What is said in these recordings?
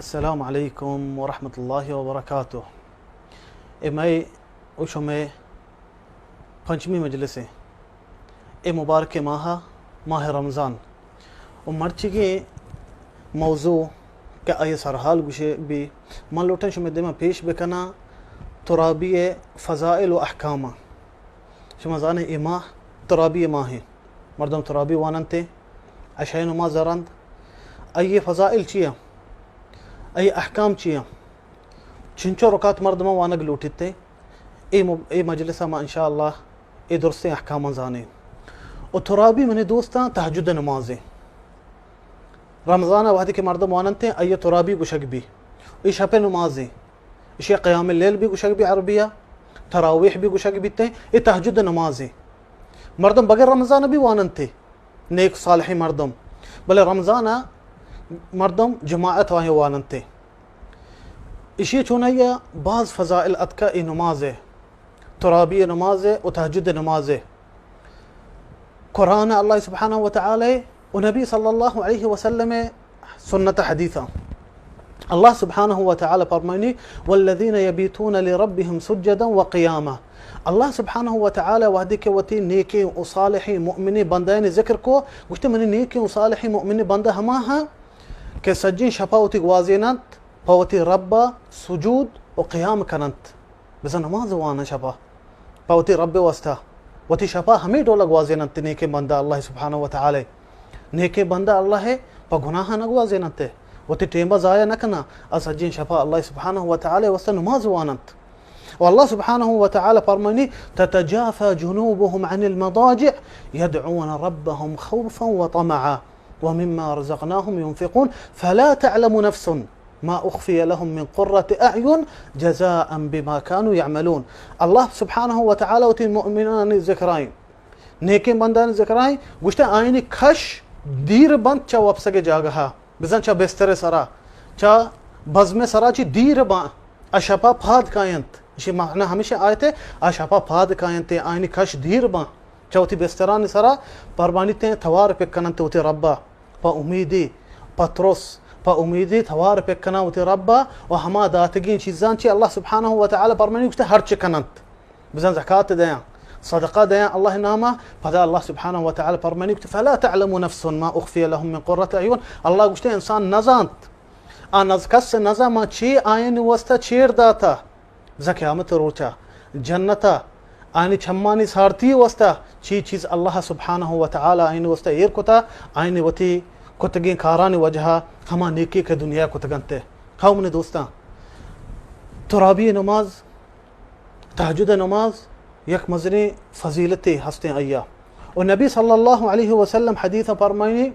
السلام علیکم ورحمۃ اللہ وبرکاتہ۔ اے مئے و شمئے پنچمی مجلس ایں۔ اے مبارک ماہ، ماہ رمضان، و مرچیگیں موضوع کہ آئی سرحال گوشے بی، من لوٹاں شمئے دیما پیش بکناں ترابی فضائل و احکاماں۔ شما زانے اے ماہ ترابی ماہ ایں، مردم ترابی واننتے، عشاء نماز رند۔ آئی فضائل چیاں؟ آئی احکام چیاں؟ چنچو رکعت مردم وانگ لوٹیتے؟ اے م-، اے مجلس ما انشاءاللہ اے درستیں احکاماں زانیں۔ و ترابی منی دوستاں تہجد نمازیں۔ رمضان وہدے کہ مردم واننتے، آئی ترابی گوشگ بی۔ اے شپ نمازیں۔ اشی قیام اللیل بھی گوشگ بی عربیہ، تراویح بھی گوشگ بیتے، اے تہجد نمازیں۔ مردم بغیر رمضان بھی واننتے، نیک صالحیں مردم، بلے رمضان مردم جماعت واہیں واننتے۔ اشی چونائی باز فضائل اتکا اے نماز ہے، ترابی نماز ہے و تہجد نماز ہے۔ قرآن اللہ سبحانہ و تعالی و نبی صلی اللہ علیہ وسلم سنت حدیثہ۔ اللہ سبحانہ و تعالی فرمائنی، والذین یبیتون لربهم سجدا و قیاما۔ اللہ سبحانہ و تعالی وہدے کہ وتی نیکیں و صالحیں مؤمنیں بندیانی ذکر کو، گوشتے منی نیکیں و صالحیں مؤمنیں بندہ ہما ہاں کہ سجیں شپا وتی گوازیننت پہ وتی ربا سجود و قیام کننت۔ بزاں نماز واناں شپا پہ وتی رب واسطہ، وتی شپا ہمے ڈولا گوازیننت نیکیں بندہ اللہ سبحانہ و تعالی۔ نیکیں بندہ اللہ پہ گناہ نہ گوازیننت، وتی ٹیمبا ضائع نہ کناں، آ سجیں شپا اللہ سبحانہ و تعالی واسطہ نماز واننت۔ و اللہ سبحانہ و تعالی فرمانی، تتجافى جنوبهم عن المضاجع يدعون ربهم خوفا وطمعا ومما رزقناهم ينفقون فلا تعلم نفس ما اخفي لهم من قرة اعين جزاء بما كانوا يعملون۔ اللہ سبحانہ و تعالی وتی مؤمنانی ذکرائیں، نیکیں بندانی ذکرائیں، گوشتے آئینی کش دیر بنت چہ وپسگ جاگہا، بزاں چہ بستر سرا، چہ بزم سرا چی دیر بنت، اشپا پاد کاینت۔ اشی معنی ہمیشہ آیت ہے، اشپا پاد کاینت، آئینی کش دیر بنت۔ چہ وتی بسترانی سرا پرمانیتیں توار پک کننت وتی ربا، پہ امیدی، پہ ترس، پہ امیدی توار پک کناں وتی ربا و ہما داتگیں چیزاں چی اللہ سبحانہ و تعالی پرمانی گوشتے ہرچ کننت۔ بزاں زکات دیاں، صدقہ دیاں اللہ ناما، پدا اللہ سبحانہ و تعالی پرمانی گوشتے، فلا تعلم نفس ما اخفی لهم من قرة اعین۔ اللہ گوشتے انسان نزانت، آ نز کس نزاں ما چی آئین واسطہ چیر داتا۔ بزاں قیامت روچا جنتا آنی چمانی سارتی واسطہ چی چیز اللہ سبحانہ و تعالی آئین واسطہ ایر کتا، آئین وتی کتگیں کارانی وجہا ہما نیکی کہ دنیا کتگنتے۔ ہاو منی دوستاں، ترابی نماز، تہجد نماز یک مزنیں فضیلتے ہستیں آئیا۔ و نبی صلی اللہ علیہ وسلم حدیث فرمائنی،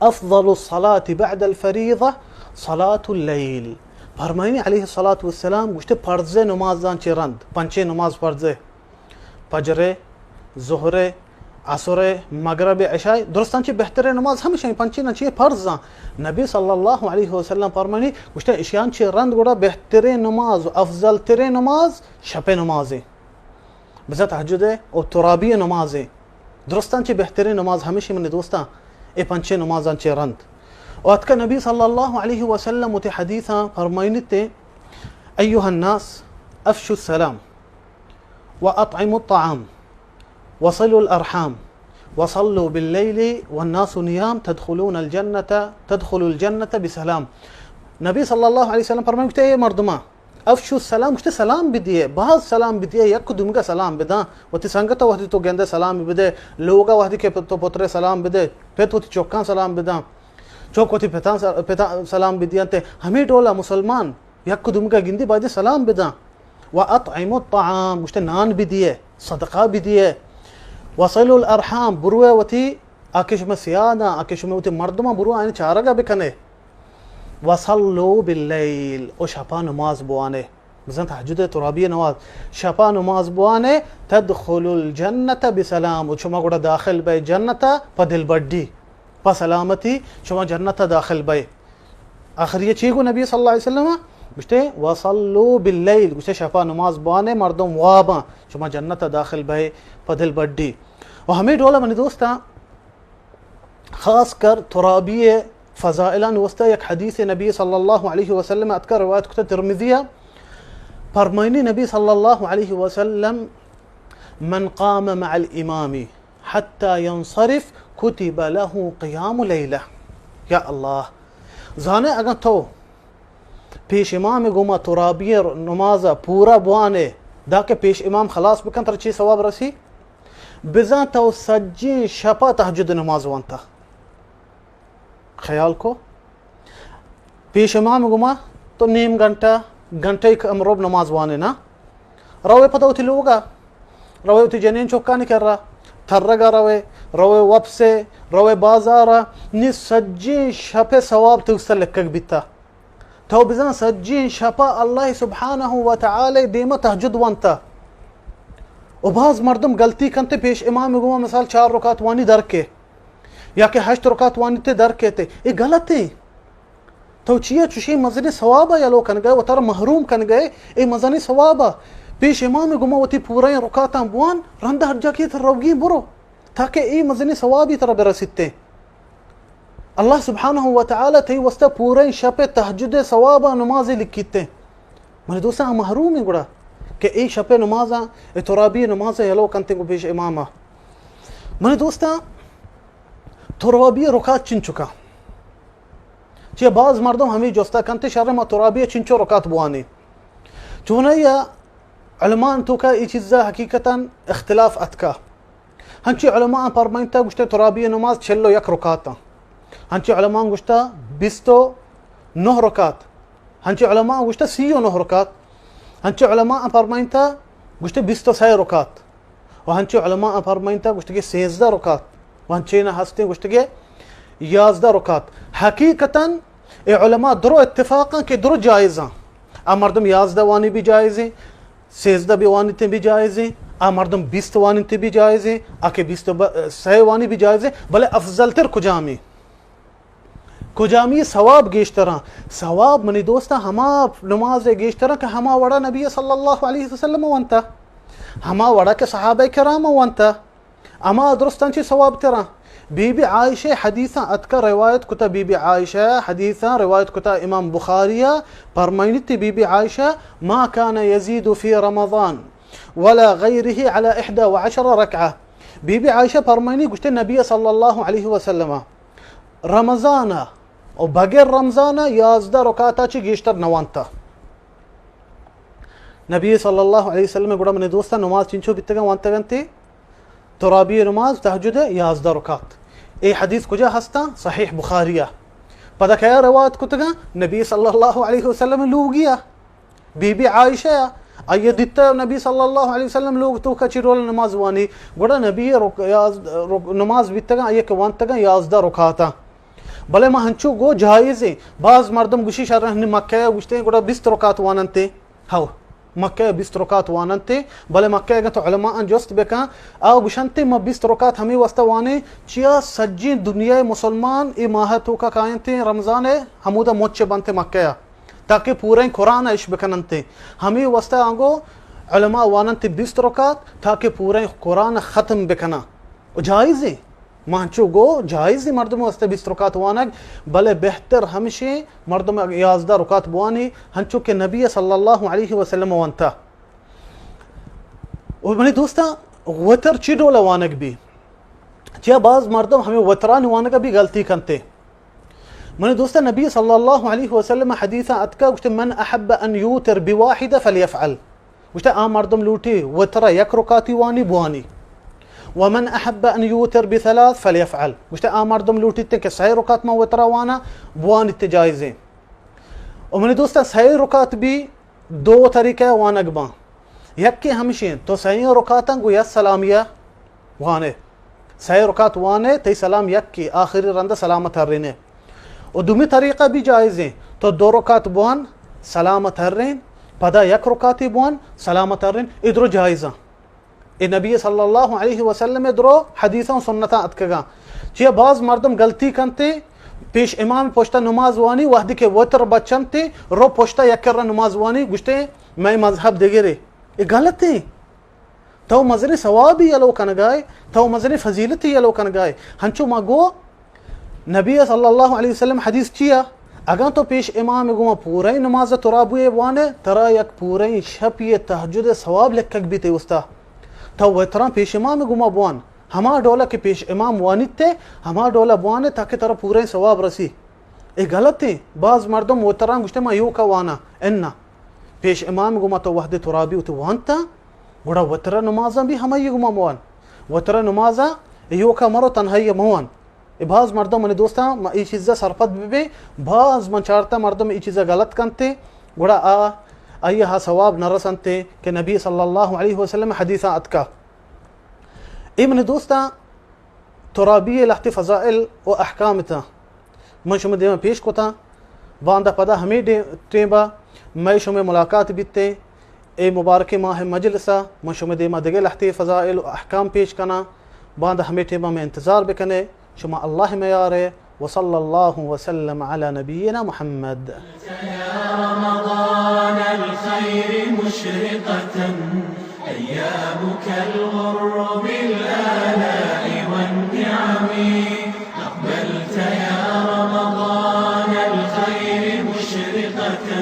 افضل الصلاة بعد الفریضة صلاة اللیل۔ فرمائنی علیہ الصلاة والسلام گوشتے، فرض نمازاں چہ رند، پنچیں نماز فرض، فجر، ظہر، عصر، مغرب، عشاء، درستاں چہ بہتریں نماز ہمیشہ پنچیں چہ فرضاں۔ نبی صلی اللہ علیہ وسلم فرمائنی گوشتے، اشیاں چہ رند گڑا بہتریں نماز و افضل تریں نماز شپ نمازیں۔ بزاں تہجد و ترابی نمازیں۔ درستاں چہ بہتریں نماز ہمیشی منی دوستاں، اے پنچیں نمازاں چہ رند۔ و اتکا نبی صلی اللہ علیہ وسلم وتی حدیثاں فرمائنیتے، ایها الناس افشوا السلام و اطعموا الطعام وصلوا الارحام وصلوا باللیل والناس نیام تدخلون الجنة، تدخلوا الجنة بسلام۔ نبی صلی اللہ علیہ وسلم فرمائنیتے، اے مردماں، افشوا السلام، گوشتے سلام بدیے، باز سلام بدیے، یک دومگا سلام بداں۔ وتی سنگتا وہدی تو گندے سلام بدے، لوگا وہدی کہ تو پترے سلام بدے، پت وتی چکاں سلام بداں، چک وتی پتاں سل-، پتاں سلام بدیاں تے۔ ہمے ڈولا مسلمان یک دومگا گندی بایدے سلام بداں۔ و اطعموا الطعام، گوشتے نان بدیے، صدقہ بدیے۔ وصلوا الارحام، بروے وتی آ کہ شمئے سیاداں، آ کہ شمئے وتی مردماں، برو آیانی چارگا بکنے۔ وصلوا باللیل، و شپا نماز بوانے۔ بزاں تہجد ترابی نماز، شپا نماز بوانے، تدخلوا الجنة بسلام، و شما گڑا داخل بئے جنتا پہ دلبڈی، پہ سلامتی شما جنتا داخل بئے۔ آخری چی گو نبی صلی اللہ علیہ وسلم؟ گوشتے، وصلوا باللیل، گوشتے شپا نماز بوانے، مردم واباں، شما جنتا داخل بئے پہ دلبڈی۔ و ہمے ڈولا منی دوستاں، خاص کر ترابی فضائلانی واسطہ یک حدیث نبی صلی اللہ علیہ وسلم اتکا، روایت کتا ترمذی ءَ، فرمائنی نبی صلی اللہ علیہ وسلم: من قام مع الامام حتی ینصرف کتب له قیام لیلہ. یا اللہ، زانے اگاں تو پیش امام گوما ترابی نماز پورا بوانے، داکہ پیش امام خلاص بکن، ترا چی ثواب رسی؟ بزاں تو سجیں شپا تہجد نماز وانتا. خیال کو، پیش امام گوما تو نیم گھنٹہ، گھنٹہ کم رب نماز وانے نا، روے پدا وتی لوگا، روے وتی جنین چکانی کرا، ترگا روے، روے وپسے، روے بازارا، نی سجیں شپ ثواب تو سر لکگ بیتا. تو بزاں سجیں شپا اللہ سبحانہ و تعالی دیما تہجد وانتا. و باز مردم غلطی کنتے، پیش امام گوما مثال چار رکعت وانی در کے، یا کہ ہشت رکعت وانی تے در کے تے، اے غلط ہیں. تو چیا چوشیں مزنیں ثوابا یلو کنگئے، وتارا محروم کنگئے اے مزنیں ثوابا؟ پیش امام گوما وتی پورائیں رکعتاں بوان، رند ہر جا کہ تر روگی برو، تاکہ اے مزنیں ثوابی ترا برسیتے. اللہ سبحانہ و تعالی تئی واسطہ پوریں شپ تہجد ثوابا نمازے لکیتے. منی دوستاں، آ محروم ہیں گڑا کہ اے شپ نمازاں، اے ترابی نمازاں یلو کنتے گو پیش اماما. منی دوستاں، ترابی رکعت چنچکا؟ چیا باز مردم ہمیں جستا کنتے، شر ما ترابی چنچو رکعت بوانے؟ چونایا علماء توکا اے چیزا حقیقتاً اختلاف اتکا. ہنچی علماء پرمائنتا گوشتے ترابی نماز چل و یک رکعت. ہنچی علماء گوشتا بیست و نہ رکعت. ہنچی علماء گوشتا سی و نہ رکعت. ہنچی علماء پرمائنتا گوشتے بیست و سہ رکعت. و ہنچی علماء پرمائنتا گوشتے کہ سیزدہ رکعت. و ہنچی نہ ہستے گوشتے کہ یازدہ رکعت. حقیقتاً اے علماء درو اتفاقاں کہ درو جائزاں. آ مردم یازدہ وانی بھی جائزیں، سیزدہ بہ وانیت بھی جائزیں، آ مردم بیست وانیت بھی جائزیں، آ کہ بیست و سہ وانی بھی جائزیں، بلے افضل تر کجامی؟ کجامی ثواب گیشتراں؟ ثواب منی دوستاں ہما نماز گیشتراں کہ ہما وڑا نبی صلی اللہ علیہ وسلم وانتا، ہما وڑا کہ صحابہ کرام وانتا. اما درستاں چی ثواب تراں؟ بی بی عائشہ حدیثاں اتکا روایت کتا، بی بی عائشہ حدیثاں روایت کتا امام بخاری، پرمائنیت بی بی عائشہ: ما كان يزيد في رمضان ولا غيره على إحدى وعشر ركعة. بی بی عائشہ پرمائنی گوشتے نبی صلی اللہ علیہ وسلم رمضان و بغیر رمضان یازدہ رکعتا چی گیشتر نوانتا. نبی صلی اللہ علیہ وسلم گڑا منی دوستاں نماز چنچو بیتگاں وانتگنتی؟ ترابی نماز، تہجد، یازدہ رکعت. اے حدیث کجا ہستاں؟ صحیح بخاری ءَ. پدا کیا روایت کتگاں؟ نبی صلی اللہ علیہ وسلم لوگی ءَ، بی بی عائشہ ءَ. آئی دیتا نبی صلی اللہ علیہ وسلم لوگ توکا چی ڈول نماز وانی. گڑا نبی رک-، یاز-، رک-، نماز بیتگاں، آئی کہ وانتگاں یازدہ رکعتاں. بلے ما ہنچو گو جائزیں. باز مردم گوشی شر ہنی مکہ ءَ گوشتے گڑا بیست رکعت واننتے. ہو، مکہ ءَ بیست رکعت واننتے، بلے مکہ ءَ اگاں تو علماء آں جست بکن، آ گوشنتے ما بیست رکعت ہمے واسطہ وانیں، چیا سجیں دنیا ءِ مسلمان اے ماہ ءِ توکا کاینتے رمضان ءَ، ہمودا مچ بنتے مکہ ءَ، تاکہ پوریں قرآن ءَ اش بکننتے. ہمے واسطہ آنگو علماء واننتے بیست رکعت تاکہ پوریں قرآن ءَ ختم بکناں. و جائزیں. ما انچو گو جائز ایں مردم واسطہ بیست رکعت وانگ، بلے بہتر ہمشیں مردم یازدہ رکعت بوانی، ہنچو کہ نبی صلی اللہ علیہ وسلم وانتا. و منی دوستاں، وتر چی ڈول وانگ بی؟ چیا باز مردم ہمیں وترانی وانگ بھی غلطی کنتے. منی دوستاں، نبی صلی اللہ علیہ وسلم حدیث اتکا گوشتے: من احب ان یوتر بواحدہ فلیفعل. گوشتے، آ مردم لوٹی وترا یک رکعتی وانی، بوانی. ومن احب ان یوتر بثلاث فلیفعل. گوشتے، آ مردم لوٹیت کہ سئے رکعت ما وترا وانا، بوانی، تے جائزیں. و منی دوستاں، سئے رکعت بھی دو طریقہ وانگ باں. یکے ہمشیں، تو سئیں رکعتاں گو یک سلامیہ وانے. سئے رکعت وانے، تئی سلام یکے، آخری رند سلام ترّینے. و دومی طریقہ بھی جائزیں، تو دو رکعت بوان، سلام ترّین، پدا یک رکعتی بوان، سلام ترّین، اے درو جائزاں. اے نبی صلی اللہ علیہ وسلم درو حدیثاں و سنتاں اتکگاں. چیا باز مردم غلطی کنتے، پیش امام پشتا نماز وانی، وہدی کہ وتر بچنتے، رو پشتا یک کرا نماز وانی، گوشتے، مئے مذہب دگرے. اے غلطیں. تو مزنیں ثوابی یلو کنگائے، تو مزنیں فضیلتی یلو کنگائے. ہنچو ما گو، نبی صلی اللہ علیہ وسلم حدیث چیا؟ اگاں تو پیش امام گما پورئیں نماز ترابوی بوانے، ترا یک پورئیں شپی تہجد ثواب لکھگ بیتے استا۔ تو وتراں پیش امام گما بوان، ہما ڈولا کہ پیش امام وانیت تے، ہما ڈولا بوانے تاکہ ترا پورئیں ثواب رسی۔ اے غلط ایں۔ باز مردم وتراں گوشتے ما یوکا وانا، انا۔ پیش امام گما تو وہدے ترابی وتی وانتا، گڑا وتر نمازاں بھی ہمائی گما موان۔ وتر نمازا ایوکا مرو تنہائی موان۔ اے باز مردم منی دوستاں، ما ای چیزا سرپد ببیں، باز من چارتا مردم ای چیزا غلط کنتے، گڑا آ، آئی ہا ثواب نہ رسنتے کہ نبی صلی اللہ علیہ وسلم حدیثا اتکا۔ اے منی دوستاں، ترابی لہتے فضائل و احکام تاں۔ من شما دیما پیش کتاں۔ باندا پدا ہمے ڈے-، ٹیمبا مئے شمئے ملاقات بیتیں۔ اے مبارکیں ماہ مجلسا من شمئے دیما دگہ لہتے فضائل و احکام پیش کناں۔ باندا ہمے ٹیمبا مئے انتظار بکنے۔ شما اللہ میارے۔ وصلی اللہ وسلم علی نبینا محمد۔ يا رمضان الخير مشرقة، أيامك الغر بالآلاء والنعم. أقبلت يا رمضان الخير مشرقة،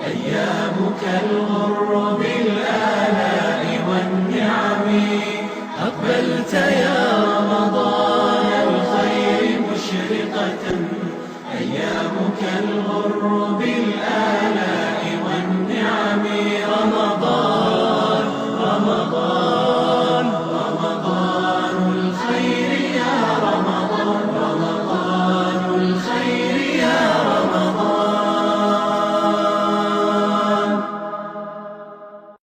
أيامك الغر بالآلاء والنعم. أقبلت يا رمضان الخير مشرقة، أيامك الغر بالآلاء